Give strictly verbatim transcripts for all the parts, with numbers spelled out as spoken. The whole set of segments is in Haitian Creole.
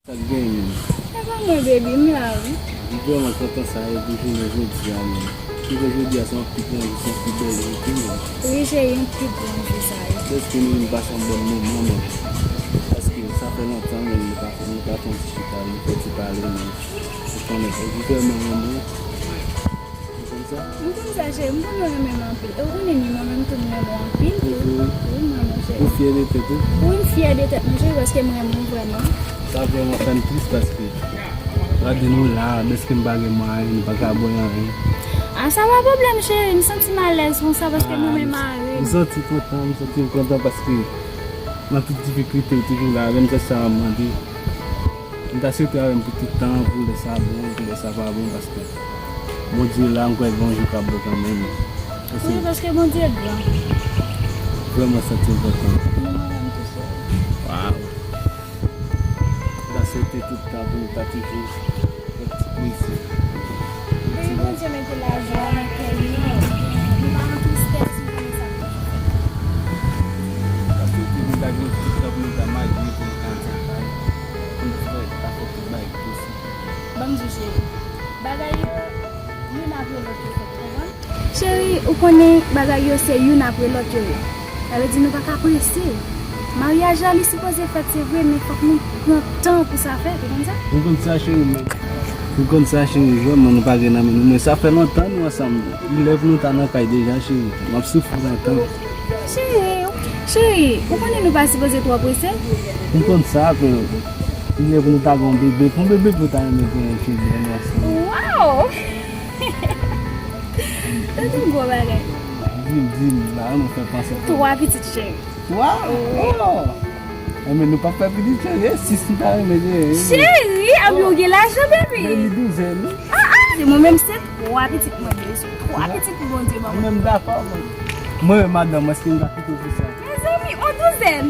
Sa k genyen, menm? E pa mwen, baby, m la, wi. M vrèman kontan sa, e pou jounen jodi a, menm. Jounen jodi a, se yon pi gran jou, se yon pi bèl jou tou, menm. Wi, cheri, yon pi gran jou sa ye. Dèske nou vin pase yon bòn moman, menm. Paske sa fè lontan, menm, nou pa, nou pa fè yon ti chita, nou fè ti pale, menm. Ou konnen, e gouvènman an, menm. Ou konn sa? M konn sa, cheri, m konnen w renmen m anpil. E ou konnen ni mwen menm tou, m renmen w anpil tou. Wi, m renmen w, cheri. Ou fyè de tèt ou? Wi, m fyè de tèt mwen, cheri, paske m renmen w vrèman. Sa vrèman fè m tris paske, gade nou la, dèske m pa gen mwayen, nou pa ka bwè anyen. A, sa pa pwoblèm, cheri, m santi m alèz konsa paske mwen menm mari m. M santi kontan, m santi m kontan paske nan tout difikilte ou toujou la avè m, se sa m mande. M ta swete avè m pou tout tan, pou lè sa bon, pou lè sa pa bon, paske Bondye la, m kwè gen yon jou k ap bon kanmenm. Wi, paske Bondye gran. Vrèman santi m kontan. Mwen menm tou, cheri. Waw. M ta swete tout tan pou nou ta toujou fè ti plezi. Wi, Bondye mete lajwa nan kè nou. Nou pa nan tristès, nou konnen sa. Paske nou ta gen tout tan pou nou ta marye, pou nou ta ansanm, pou nou fè, ta fè tout bagay ki posib. Ban m di w, cheri, bagay yo, youn apre lòt yo fèt, ou konprann? Cheri, ou konnen bagay yo se youn apre lòt yo ye. Sa vle di nou pa ka prese. Maryaj la, li sipoze fèt, se vre, men fòk nou pran tan pou sa fèt, ou konn sa? M konn sa, cheri, men. M konn sa, cheri, vrèman, nou pa gen nan men nou, men sa fè lontan nou ansanm. Li lè pou nou ta nan kay deja, cheri. M ap soufri lontan. Cheri, cheri, ou konnen nou pa sipoze twò prese? M konn sa, men li lè pou nou ta gen yon bebe. Pou yon bebe pou nou ta renmen genyen, cheri, lè nou ansanm. Waw! Tande yon gwo bagay. Di m, di m, la, nou fè panse. Twa pitit, cheri. Twa? Wi. Oh! Enben, nou p ap fè pitit, cheri. E sis nou ta renmen genyen, wi. Cheri, anpi ou gen lajan, baby. Baby douzèn, wi. Ah, ah, se mwen menm, se twa pitit mwen bezwen. Twa pitit pou Bondye ban mwen. Mwen menm dakò, mwen. Mwen, madanm, èske m ka kite w pou sa? Mezanmi, on douzèn.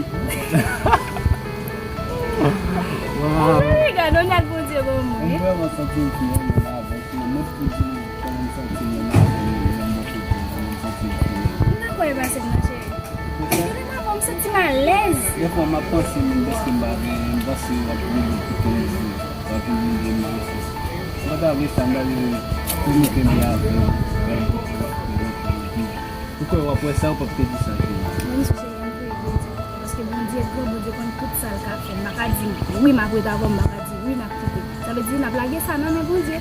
Waw. Wi, gade, on nèg Bondye ban mwen. Mwen vrèman santi m fiè, mwen, avèk mwen. Mwen toujou, kòman m santi m, mwen, avèk mwen, mwen, mwen, mwen santi m fiè. M pa kwè e pase m nan, cheri. Poukisa? Depi m avè w, m santi m alèz. Defwa, m ap panse, menm dèske m pa gen, m panse w ap vin kite m, w ap vin vin de m. Si w pa ta vle sa, m ta vle pou nou kenbe avè w. Ou kwè w ap wè sa, ou p ap te di sa, cheri. Menm si cheri, m priye Bondye, paske Bondye gran, Bondye konn tout sa l ka fè. M pa ka di wi, m ap ret avè w, m pa ka di wi, m ap kite. Sa vle di, n ap lage sa nan men Bondye.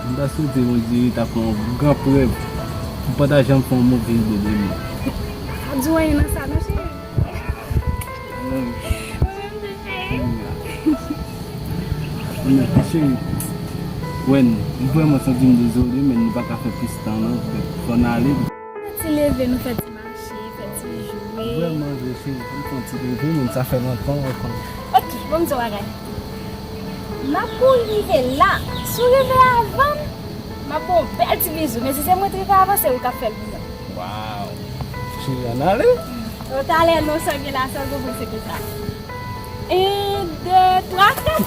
M ta swete Bondye ta fè yon gran prèv pou pa ta janm fè yon move ide de nou. Pa di w anyen nan sa, non, cheri. Mwen menm tou, cheri. Mwen, cheri, wè, m vrèman santi m dezole, men nou pa ka fè plis tan, non. Fò n ale. Fè ti leve, nou fè ti mache, fè ti jwe. Vrèman vre, cheri, m fè ti leve, men sa fè lontan, ou konn. Ok, bon, m di w bagay. M ap kouri rive la. Si w rive avan m, m ap ba w yon bèl ti bizou. Men si se mwen t rive avan, se ou k ap fè l pou mwen. Waw. Cheri, ann ale. Yo talè non, sa gen la, sa gen pou se konsa. En, de, twa, kat.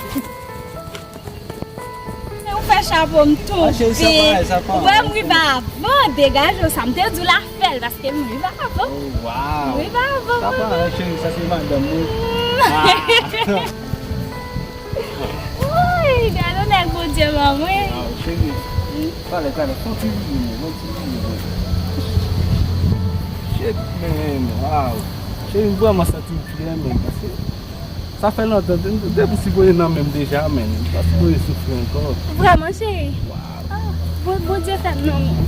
Se ou fè chapo m tonbe. Ah, cheri, sa pa, sa pa. Ou wè m rive avan, degaje w, sa m te di w la fè l, paske m rive avan. Oh, waw. M rive avan, sa pa, mwen, cheri, sa se madanm mwen. Mm. Ah. Woy, gade yon nèg Bondye ban mwen. Waw, cheri. Mm. Talè, talè, fè yon ti rive, fè yon ti rive. Shit, man, waw. Cheri, m vrèman santi m fyè, man, paske sa fè lontan, de-, depi w sipoze nan men m deja, men m pa sipoze soufri ankò. Vrèman, cheri? Waw. Ah, Bon-, Bondye fè m nan men w.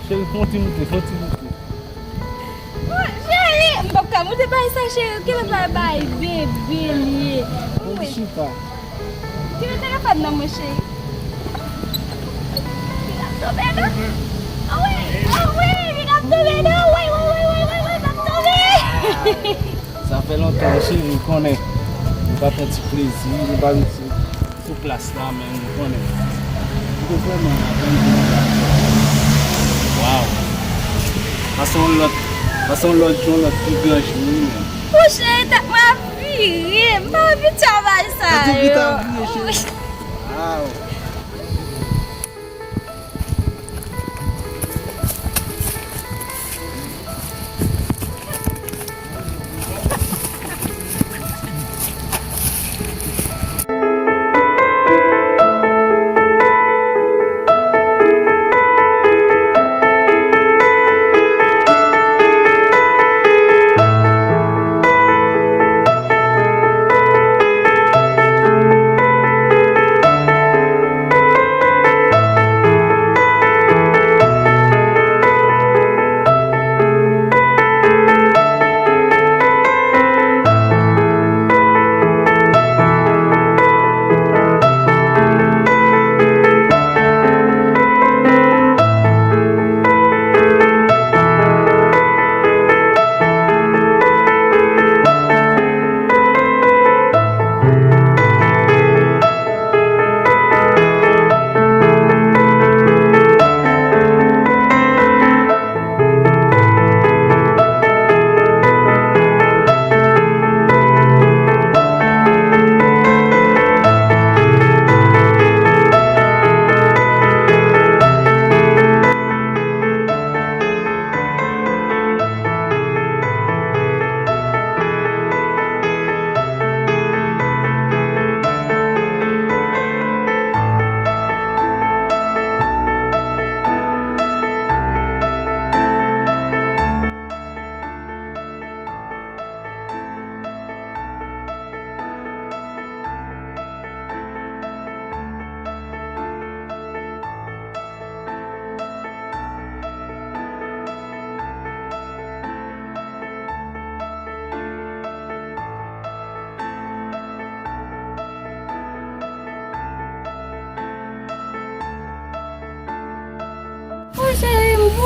Cheri, fè yon ti moute, fè yon ti moute. Oh, cheri, m p ap ka moute bay sa, cheri. Kilè bay, bay bebe li ye. Fè yon ti chita. Tire telefòn nan mwen, cheri. Li ap tonbe, non? Ah wi, ah wi, li ap tonbe, non? Wi, wi, wi, wi, wi, wi, l ap tonbe. Sa fè lontan, cheri, m konnen nou pa pran ti plezi, nou pa vin sou, sou plas la, men m konnen. M te vrèman aprann pou mwen. Waw. Pase yon lòt, pase yon lòt jou, yon lòt pi gran jou, wi, men. Monchè, tèt mwen ap vire, m pa anvi travay sa yo. Tèt ou vit ap vire, cheri. Waw.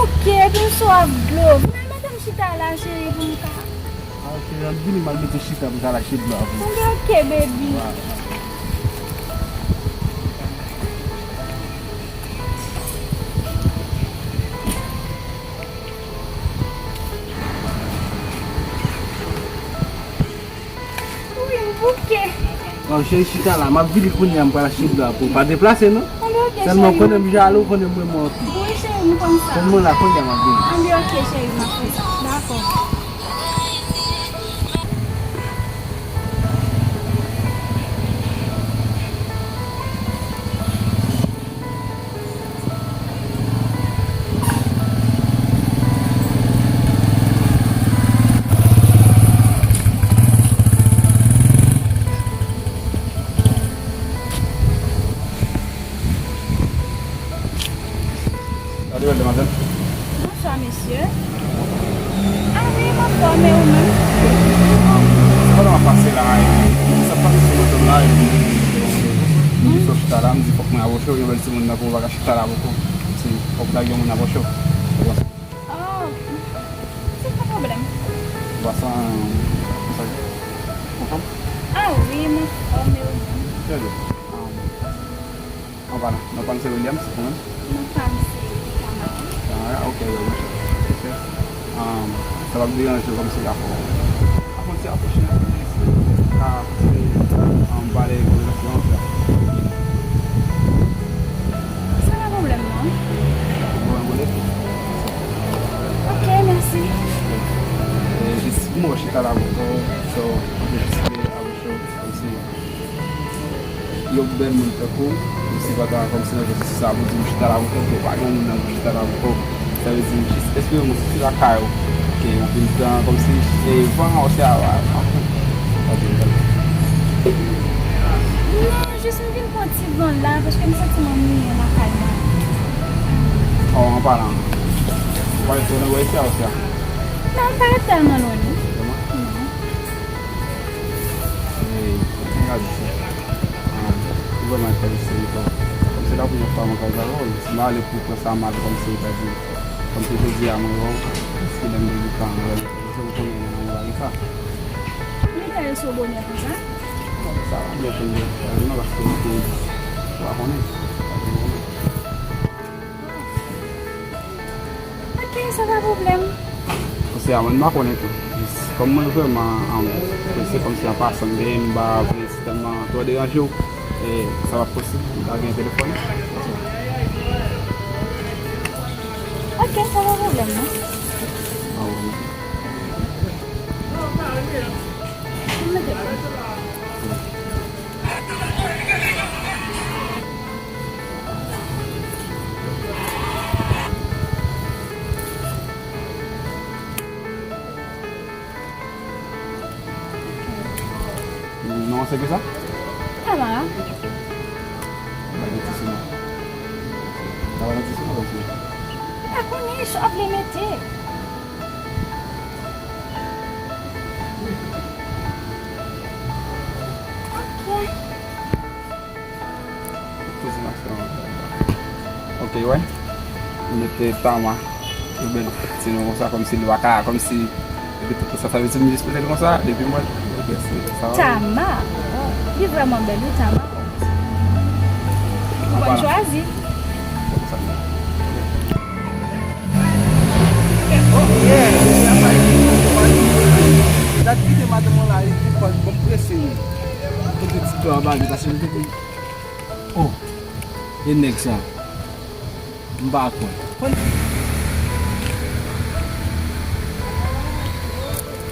Ok, epi m swaf dlo. Vin al mete m chita la, cheri, pou m ka. Ah, ok, m vini, m al mete chita pou m ka lache dlo a pou ou. Anben, ok, baby. Wa. Wi, m bouke. Bon, cheri, chita la. M ap vini kounye a, m pral achte dlo a pou ou. Pa deplase, non. Anben, ok, cheri. Sèlman, ou konnen m jalou, ou konnen m renmen w anpil. Wi, cheri, m konn sa. Konn mwen la, kounye a, m ap vini. Anben, ok, cheri, m ap fè sa. Dakò. Gade wè, demwazèl. Bonswa, mesye. Ah wi, m anfòm, e ou menm? Se pandan m ap pase la, e, sa pase sou moto m la, epi m sot chita la, m di fòk mwen apwoche w, yon bèl timoun nan pou ou pa ka chita la poko. Se fòk lage yon moun apwoche w. Ou konprann? Oh, se pa pwoblèm. Ou pa san, san, ou anfòm? Ah wi, m anfòm, e ou menm? Trè byen. Ah. Anba la. Non pa m se Williams, ou menm? Non pa m se Tamara. Tamara, ok, wi, wi. Ok. Um, sa p ap deranje w kòmsi la fò. Ap fè yon ti apwoche nan kòmsi ka, um, pale konversasyon an, frè. Sa pa pwoblèm, non. Bon, bon, ok. Ok, mèsi. E, jis, mwen chita la pou so, jis, kòmsi. Yon bèl moun tankou w, ou se pa ta kòmsi nan jòs sa pou di m chita la pou kòm, pa gen moun nan pou chita la pou kòm. Sa vle di, jis espere mwen si se lakay ou, ke ou vin pran kòmsi, e, van an, se a, a, a, a, a, Non, jis m vin pran ti van la, paske m santi m annuiye lakay mwen. Oh, an palan. Ou pa rete nan bò isi a, ou se a? Non, m pa rete tèlman lwen, non. Vrèman? Non. Ey, m ka di sa. Ah, ou vrèman enterese m tou. Kòmsi se la premyè fwa mwen ka wè w. Si m ale pou pran sa mal, kòmsi ou ta di, kòmsi jodi a mwen wè w, èske lè m te di sa, mwen wè l enterese, ou konnen mwen pa gen sa. Ou enterese w bonè konsa? Bon, sa pa byen pou mwen, non, paske m te, ou pa konnen. Ok, sa pa pwoblèm. Konsèy a mwen, m pa konnen tou. Jis, kòm mwen vrèman, um, prese, kòmsi an pasan, m pa vle si tèlman twò deranje w, e sa pa posib, m ta gen telefòn. Ok, sa pa pwoblèm, non. Ah, wi. M mete kòm. Non, se ki sa? Tamara. Mwen pa gen ti sou non. Tamara ti sou non, mesye. M pa konnen, sa w vle mete. Ok. Poze mask lan. Ok, wè. Mete Tama. Yon bèl ti non konsa, kòmsi li pa ka, kòmsi, epi tout sa, sa vle di m jis mete l konsa, depi mwen, ok, se sa. Tama. Oh, li vrèman bèl, wi, Tama. Ou konn chwazi. Dat kite madanm mwen la, epi bon, bon, m prese, wi. Kote ti to a bagay, paske m te di, oh, e nèg sa. M pa kwè. Konn-,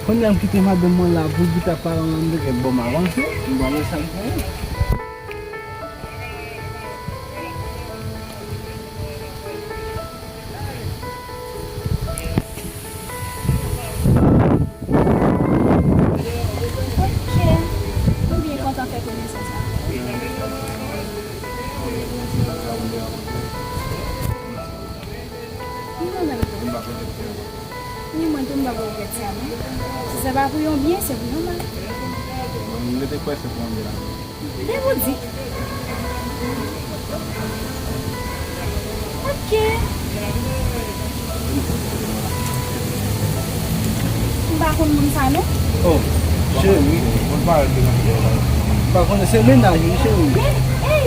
kounye a m kite madanm mwen la pou l kite ap pale ann, m te gen bon m avanse. M pa wè sa m fè. Ok. M byen kontan fè konesans avè w. M kontan tou. Ni mwen tou, m pa pou w pèd sa, non. Si se pa pou yon byen, se pou yon mal. M rete kwè se pou yon byen. Byen pou di. Ok. Konn moun sa non? Oh, cheri. Mwen pa wè ki nan fè la. Pa konnen se mennaj, wi, cheri. Men, ey,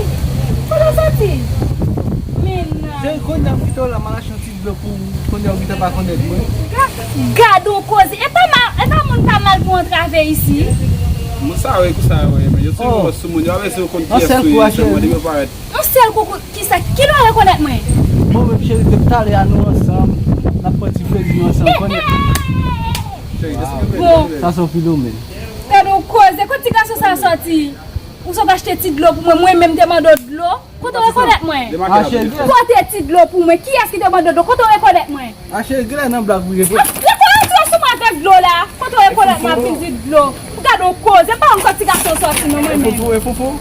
kote w soti? Mennaj. Cheri, kounye a m kite w la, m al achte yon ti dlo pou ou. Kounye a w gentan pa konn nèg mwen. Ga-, gad on koze. E pa ma-, e pa moun pa mal pou antrave isi. Moun sa yo, e konsa yo ye, men yo toujou sou moun. Yo pa bezwen konn kiyès ou ye, sèlman depi yo parèt. Yon sèl kou, kou, kisa, kilè w rekonèt mwen? Mwen menm, cheri, depi talè a nou ansanm, n ap pran ti plezi nou ansanm, konnen. Bon. Sa se yon fenomèn. Gad on koze, kote ti gason sa soti? Ou sot achte ti dlo pou mwen, mwen menm te mande w dlo. Kote w rekonèt mwen? Ah, cheri. Pote ti dlo pou mwen. Kiyès ki te mande w dlo? Kote w rekonèt mwen? Ah, cheri, genlè nan blag ou ye vre. Rete, rete sou mwen avèk dlo la. Kote w rekonèt mwen ap vin di dlo? Gad on koze, pa yon ti gason soti non mwen menm. E fofo, e fofo.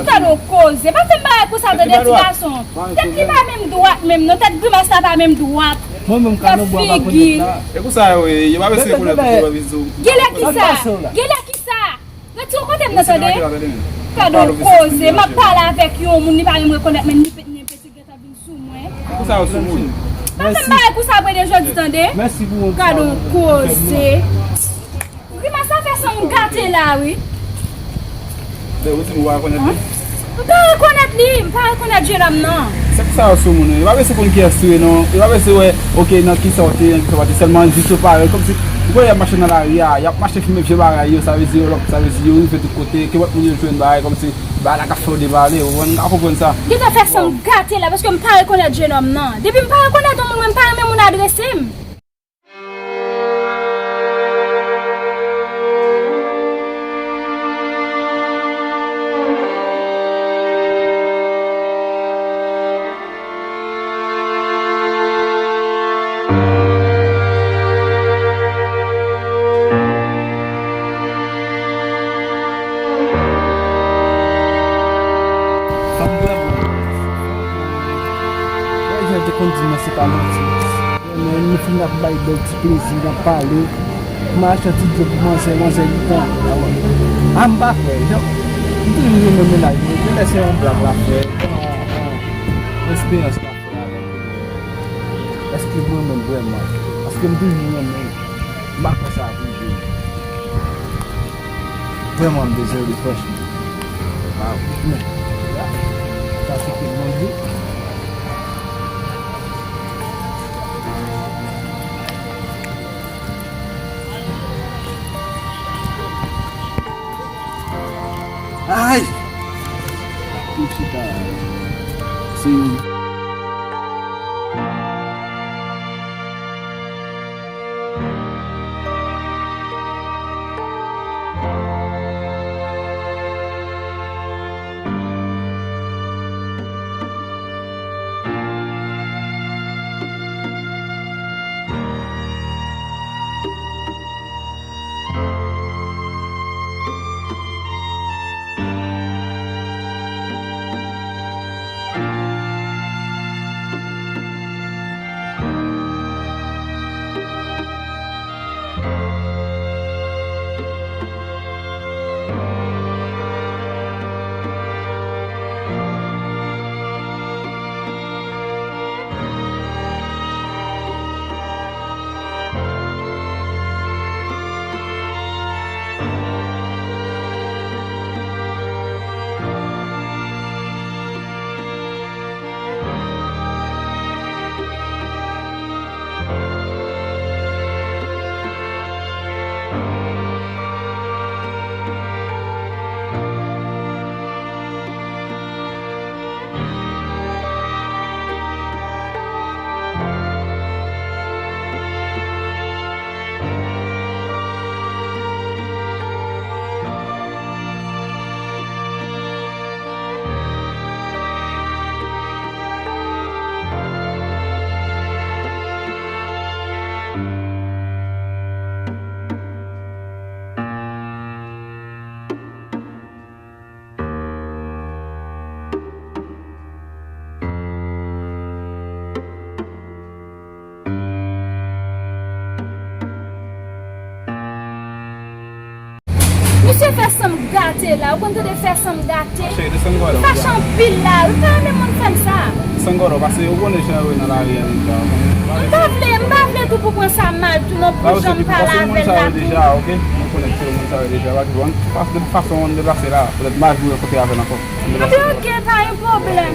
Gad on koze, pa fè m bagay konsa tande ti gason. Tèt li pa menm dwat menm non, tèt grimas la pa menm dwat. Mwen menm ka nan bwa pa konnen la. E konsa yo ye, yo pa bezwen rekonèt ou, yo pa bezwen. Genlè kisa? Genlè kisa? Retire w kote m nan tande. Gad on koze, m ap pale avèk yon moun li pa menm rekonèt mwen, ni peti gentan vin sou mwen. Konsa yo sou moun. Pa fè m bagay konsa apre de jodi tande. Gad on koze. Grimas la fè san m gate la wi. Lè ou di m ou pa rekonèt li? M pa rekonèt li, m pa rekonèt jenòm nan. Se pou sa yo sou moun wi. Yo pa bezwen konn kiyès ou ye non. Yo pa bezwen wè, oke, nan kisa w te ye, nan kisa w pa te ye. Sèlman jis yo parèt. Kòmsi, ou wè y ap mache nan lari a, y ap mache fimen vye bagay yo, sa vle di yo lòk, sa vle di yo rive tout kote, kenpòt moun yo jwenn bagay, kòmsi bagay la ka fè yo devale, ou konprann, m ka konprann sa. Gentan fè san m gate la, paske m pa rekonèt jenòm nan. Depi m pa rekonèt yon moun, mwen m pa renmen moun adrese m. Fanm vrèman. Wè jan te konn di mwen se pa manti. Men nou fin ap bay bèl ti plezi, n ap pale. M al achte yon ti dlo pou manzè, manzè li pran. A m pa kwè. Jan, m toujou renmen mennaj mwen. Genlè se yon blag l ap fè. Yon, yon, yon esperyans l ap fè avèk mwen. Èske m renmen l vrèman? Paske m toujou renmen l. M pa kwè sa ap rive. Vrèman, m dezole, franchman. Waw. Men, sa se ke Bondye. Ay! Tout chita. Se yon Misye fè san m gate la, ou konn tande fè san m gate? Cheri, desann gade. Li fache anpil la, li pa renmen moun fè m sa. Sangòdò, paske ou konnen jan yo ye nan lari a deja. M pa vle, m pa vle tou pou pran sa mal tou non, pou jan m pale avè l la tou. Deja, ok? Nou konnen se moun sa yo deja, pa gen pwoblèm. Paske de tout fason, ann deplase la, poutèt m pa vle kote avè l ankò. Ann deplase. Anben, ok, pa gen pwoblèm.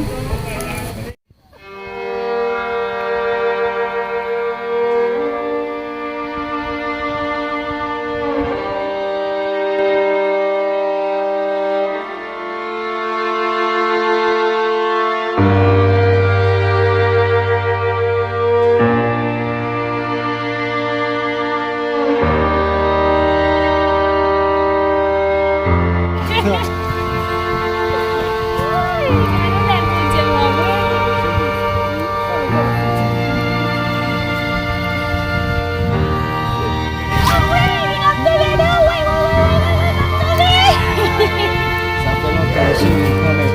Sa fè lontan, cheri, konnen.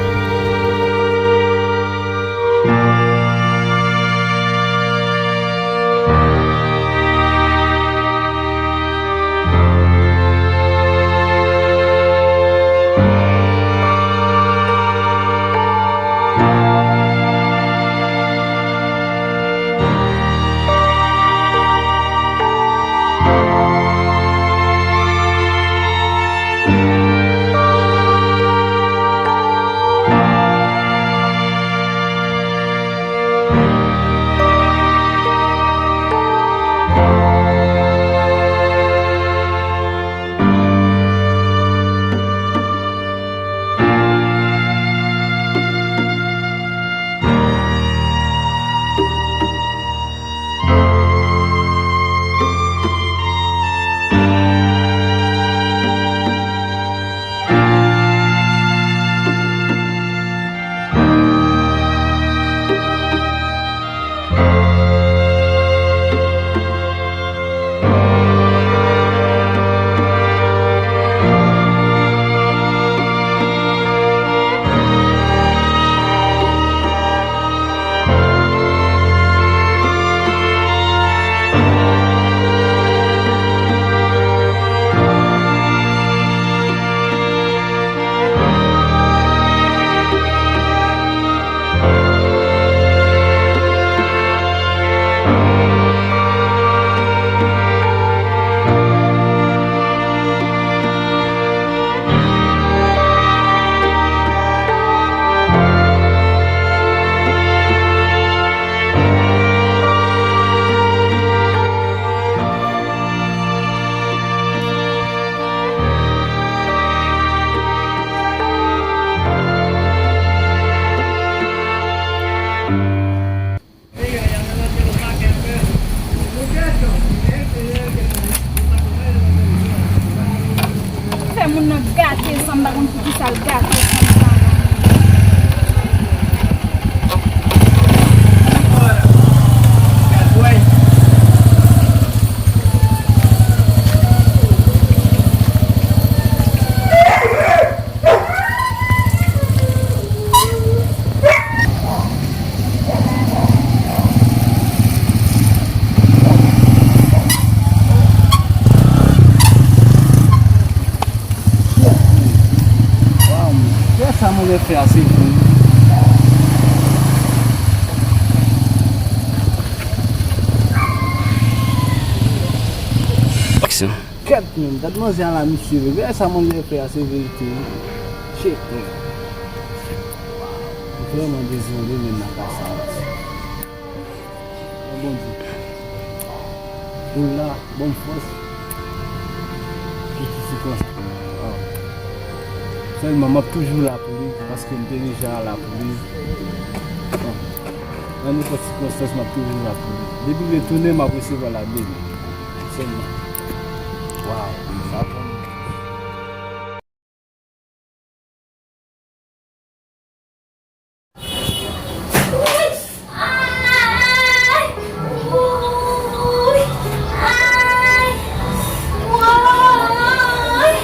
Fè moun nan gate san m pa konn poukisa l gate san m pa konn. Waw, men, kè sa mwen fè a se vre. Aksyon. Kèt, men, gad manzè a la, misye, men, kè sa mwen fè a se verite, wi. Shit, men. Waw. Vrèman dezole, men, nan ka sa, mesye. Mwen Bondye. Ou la, ban m fòs. Pou ti sikonstans. Waw. Sèlman, m ap toujou la pou li, paske m te deja la pou li. Bon. Nan nenpòt sikonstans, m ap toujou la pou li. Depi l retounen, m ap resevwa l ak de men. Sèlman. Waw. Sa bon. Ay! Wouy! Ay! Wouy!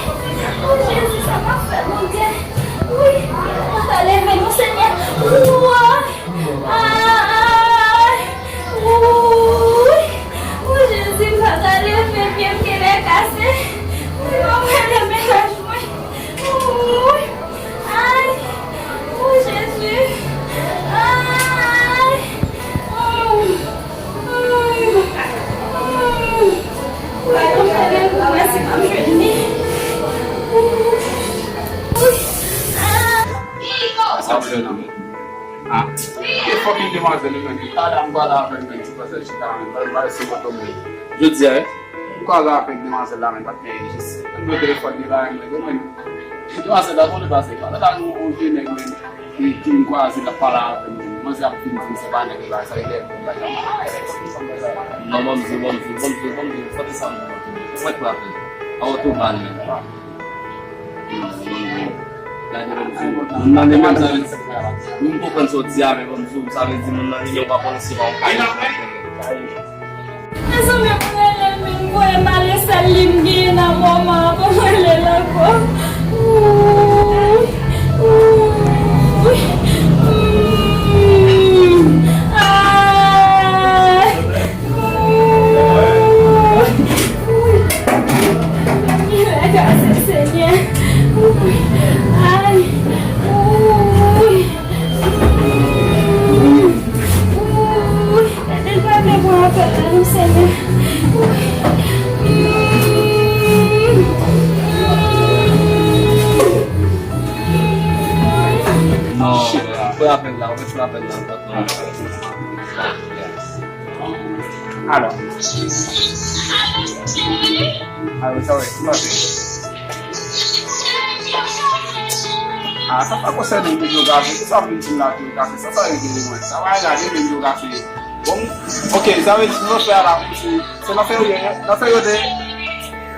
O Jezi, sa m ap fè, Bondye? Wouy! Mwen pa ka leve non, Senyè. Wouy! Ay! Wouy! O Jezi, m pa ka leve, pye m genlè kase. Fucking demwazèl, wi, menm. Talè a m pale avè l, menm, ti pase chita, menm. Pale, pale sou moto, menm. Jodi a, wi. M kwaze avèk demwazèl la, menm, patnè, jis. Mwen telefòn li la, menm, menm. Demwazèl la, kote pase, pale la, nou, on vye nèg, menm. Ki, ki m kwaze, l ap pale avè m, menm. Manzè ap vin di m se pa nèg la, sa e lè pou bagay. Non, ban m di w, ban m di w, ban m di w, ban m di w, fòte sa m di w, ban m di w. Mwen frape. A otoban, menm. Gade, ban m di w. Moun nan li menm, sa vle di, wi, m konprann sa w di a, men ban m di w, sa vle di moun nan li menm pa konnen si pa yon kay. Mezanmi, mwen rele l, men m voye male sèl li m genyen nan moman an, pou mwen rele l ankò. Ooh, ooh, mm, ah, ooh, ooh. Senyè, ooh, ay, ooh. Ooh, gade l pa vle pran apèl la non, Senyè. Non, pran apèl la, ou mèt pran apèl la ankò. Alò. Alò, sa wè, sa wè. Ah, sa pa konsène videografi. Kisa w vin di m la videografi? Sa, sa regle mwen. Sa pa regle videografi. Bon, ok, sa vle di nou fè la, se nan fè yo, nan fè yo de.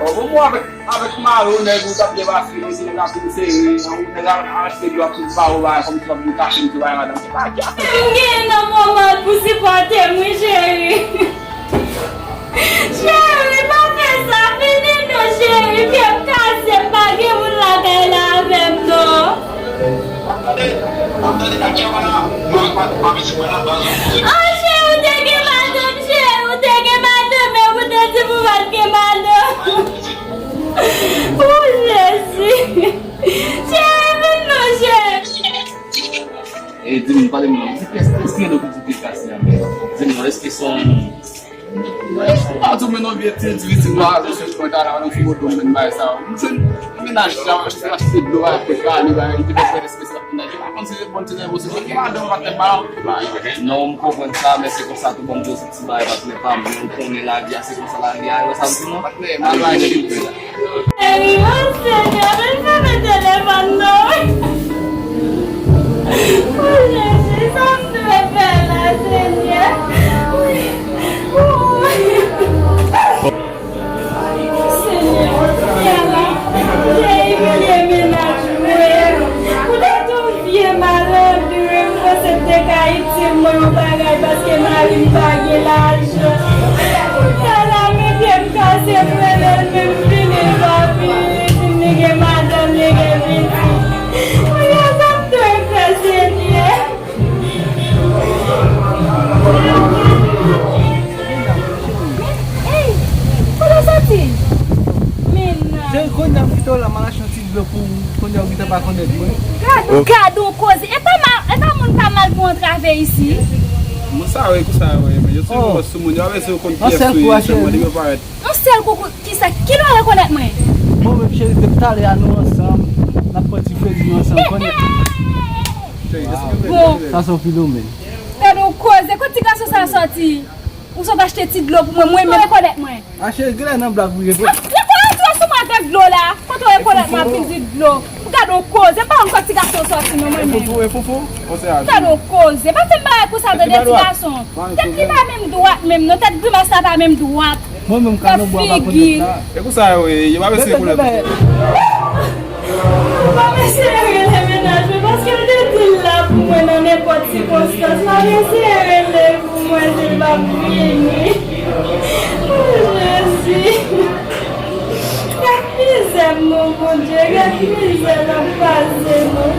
Oh, bon, bon, avèk, avèk mari w, nèg ou t ap debake, nou se nèg ap vin sere, nèg ap, ap achte dlo ap tout ba ou, ba, kòm si w ap vin kache m, ti bay madanm. Se pa ki afè. M gen nan moman pou sipòte m, wi, cheri. Cheri, pa fè sa, vini non, cheri, pye m kase, m pa gen moun lakay la avè m non. Oh, cheri, ou te gen madanm, cheri, ou te gen madanm, men ou te di pou pa t gen madanm. Oh, Jezi. Cheri, vin non, cheri. E di m, pale m non. Di m, èske, èske gen lòt pitit ki kase a menm? Di m non, èske se yon... Pa di w men non, vye ti, ti pitit nwa, se sou pwen ta la, nan foto m menm bay sa. M jwenn mennaj la, m achte dlo, achte kale, bay, li te fè fè espesye la pou nèg. Pa konn si se bon ti nèg ou se bon. Gen madanm, pa tèt ba. Non, m konprann sa, men se konsa tou, bon, m di w se ti bagay, patnè pa m, men ou konnen lavi a, se konsa lavi a, e wè sa m di w non. Patnè, m al bay cheri. Cheri, o Senyè, men fèmen telefòn non. O Jezi, sa m dwe fè la, Senyè? Senyè, Senyè la, te imilye mennaj mwen. Poutèt yon vye malandren, m panse te ka itil mwen yon bagay paske mari m pa gen lajan. Kounya la, men pye m kase, m rele l, men m vini, l pa vini, li di m li gen madanm, li gen pitit. Kounya sa m dwe fè, Senyè? Men, ey, kote w soti? Men nan. Cheri, kounye a m kite w la, m al achte yon ti dlo pou ou. Kounye a ou gentan pa konn èd mwen. Gad, gad yon koze. E pa ma-, e pa moun ka mal pou antrave isi. Mwen sa wè, konsa wè, men yo toujou sou moun, yo ap eseye konn kiyès ou ye, sèlman depi yo parèt. Yon sèl kou, kou, kisa, kilè w rekonèt mwen? Mwen menm, cheri, depi talè a nou ansanm, n ap pran ti plezi nou ansanm, konnen. Bon. Sa se yon fenomèn. Gad yon koze, kot ti gason sa soti? Ou sot achte ti dlo pou mwen, mwen menm rekonèt mwen. A cheri, genlè nan blag ou ye vre. Retire sou mwen avèk dlo la. Kote w rekonèt mwen ap vin di dlo? Gad yon koze, pa yon kot ti gason soti non mwen menm. Gad yon koze, pa fè m bagay konsa tande ti gason. Tèt li pa menm dwat menm non, tèt grimas la pa menm dwat. Mwen menm ka nan bwa pa konn nèg sa. E konsa yo ye, yo pa mesye koulè. Ou pa mesye rele mennaj mwen paske l te di l la pou mwen nan nenpòt sikonstans. Pa mesye rele pou mwen si l p ap vini. O Jezi. Gad mizè m non, Bondye. Gad mizè n ap pase non.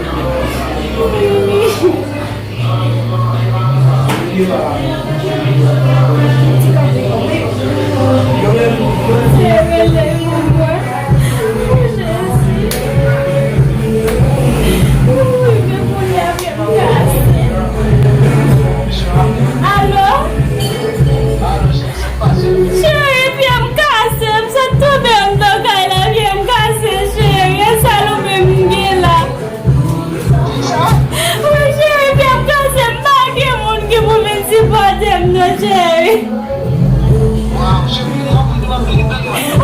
Alo? Cheri, pye m kase, m sot tonbe anndan kay la, pye m kase, cheri, e sèl ou menm m gen la. Wi, cheri, pye m kase, m pa gen moun W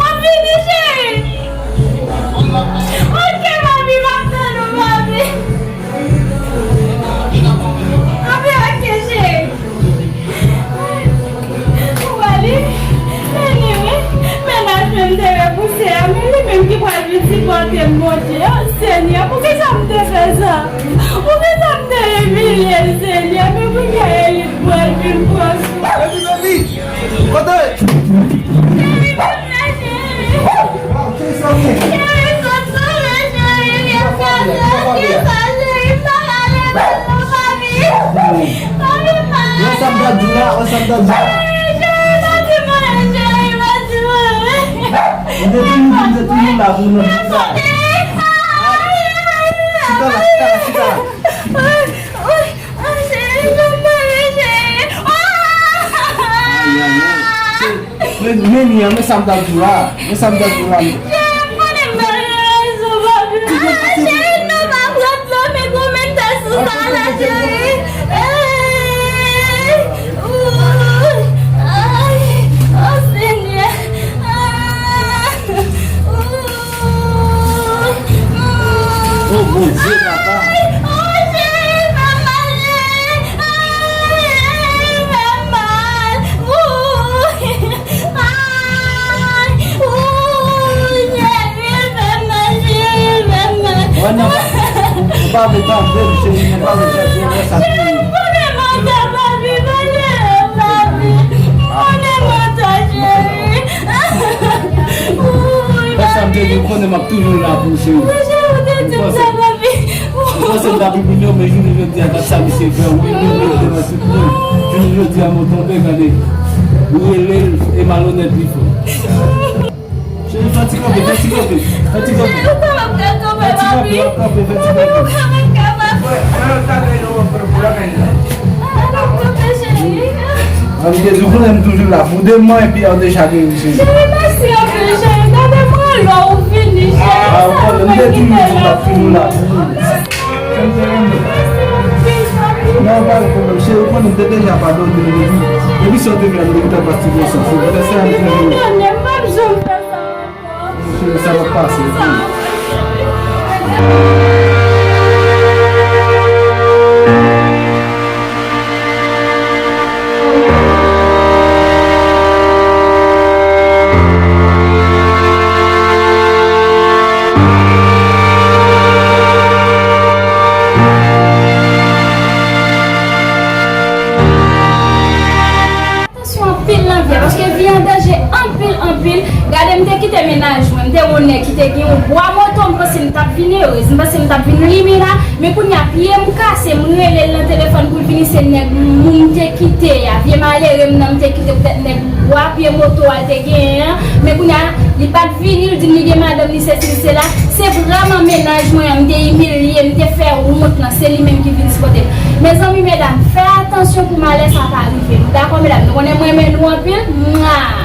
ap vini, cheri? Ok, papi, m ap tann ou, papi. Papi, ok, cheri. Ou wè li? Men li, wi. Mennaj mwen m te repouse a, men li menm ki pral vin sipòte m, Bondye. O Senyè, poukisa m te fè sa? Poukisa m te imilye l, Senyè? Men poukisa Eli pral vin pran sou. Baby, baby! Kote? Cheri, vin la, cheri. Cheri, sot sou mwen, cheri, vin la, cheri, vin la, cheri, m pa ale, non, papi. Papi, m pa ale. Wè sa m t ap di w la, wè sa m t ap di w la. Cheri, cheri, pa di m anyen, cheri, pa di m anyen. M te toujou di, m te toujou la pou nou. Chita la, chita la, chita la. Ay, ay, ay, cheri, m pa ale, cheri. Ay, ay, ay. Men, men, men, men sa m t ap di w la. Men sa m t ap di w la. Cheri, m konnen m pa gen rezon, papi. Ah, cheri, non, pa pran dlo, men goumen tè sou sa la, cheri. Eh, ooh, ay, oh, Senyè. Ah, ooh, ooh. Oh, Bondye, papa. Ay, oh, cheri, fè m mal, cheri. Ay, fè m mal. Ooh. Ay, ooh, cheri, fè m mal, cheri, fè m mal. Wè nan, ou pa vle tande m, cheri, nou pa vle tande m, wè sa. Cheri, m konnen m antò, papi, pale, papi. M konnen m antò, cheri. Ooh, papi. Sa m te di, ou konnen m ap toujou la pou ou, cheri. Wi, cheri, ou te di m sa, papi. Ou panse m t ap imilye w, men jounen jodi a, gad sa misye fè w, wi, wi, wi, devan tout moun. Jounen jodi a, mwen tonbe, gade. Ou rele l, e malonèt li fè. Cheri, fè ti kanpe, fè ti kanpe, fè ti kanpe. Cheri, ou kwè m ap ka kanpe, papi? Fè ti kanpe, w ap kanpe, fè ti kanpe. Ou kwè m ap ka, papi? Wè, wè, w ap kanpe, non, w ap kanpe, w ap kanpe. Ah, m ap kanpe, cheri. An, m te di w konnen m toujou la. Pou de mwa epi an deja geri, cheri. Cheri, mèsi anpil, cheri. Gade mwen lè w vini, cheri. Ah, ou konnen m te toujou di w m ap toujou la pou ou. Mèsi anpil, papi. Non, pa gen pwoblèm, cheri. Ou konnen m te deja padone w depi, depi sa w te fè m, depi tan pase konsa. Se poutèt sa m toujou. Padone m, m p ap janm fè sa ankò. Cheri, sa p ap pase. Atansyon anpil nan vi a, paske vi an danje anpil, anpil. Gade, m te kite mennaj mwen, m te wè yon nèg ki te gen yon bwa moto, m panse m t ap vin erez, m panse m t ap vin rimila, men kounye a pye m kase, m rele l nan telefòn pou l vini, se nèg moun m te kite a, vye malere m nan m te kite poutèt nèg bwa pye moto a l te genyen an, men kounye a, li pa t vini, l di m li gen madanm li, sesi, sela. Se vrèman mennaj mwen an m te imilye, m te fè wont lan, se li menm ki vin sipòte m. Mezanmi, medam, fè atansyon pou malè sa pa rive nou. Dakò, medam? Nou konnen m renmen nou anpil. Mwa!